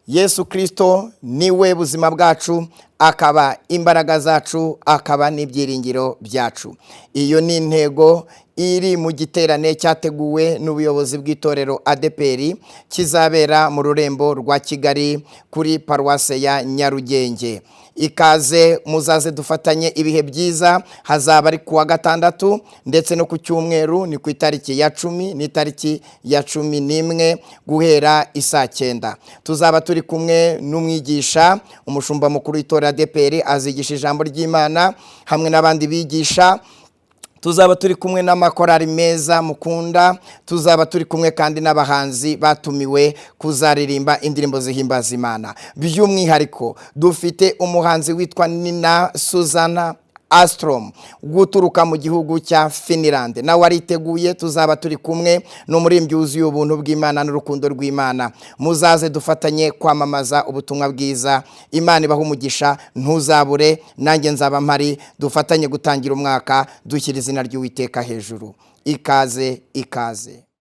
Yesu Kirisito niwe buzima bwacu, akaba imbaraga zacu, akaba n'ibyiringiro byacu. Iyo ni intego iri mu giterane cyateguwe n'ubuyobozi bw'itorero ADEPR, kizabera mu rurembo rwa Kigali kuri paruwase ya Nyarugenge. Ikaze, muzaze dufatanye ibihe byiza. Hazaba ari kuwa gatandatu ndetse no ku cyumweru, ni ku itariki ya 10 n'itariki ya 11 guhera isaa 9. Tuzaba turi kumwe n'umwigisha, umushumba mukuru w'itorero ADEPR, azigisha ijambo ry'Imana hamwe n'abandi bigisha. Tuzaba turi kumwe n'amakorari meza mukunda, tuzaba turi kumwe kandi n'abahanzi batumiwe kuzaririmba indirimbo zihimbaza Imana. By'umwihariko dufite umuhanzi witwa Nina Suzana Astrom guturuka mu gihugu cya Finland, nawe ariteguye. Tuzaba turi kumwe n'umuririmbyi wuzuye ubuntu bw'Imana n'urukundo rw'Imana. Muzaze dufatanye kwamamaza ubutumwa bwiza. Imana ibaha umugisha, ntuzabure, nanjye nzaba mpari, dufatanye gutangira umwaka dushyira izina ry'Uwiteka hejuru. Ikaze, ikaze.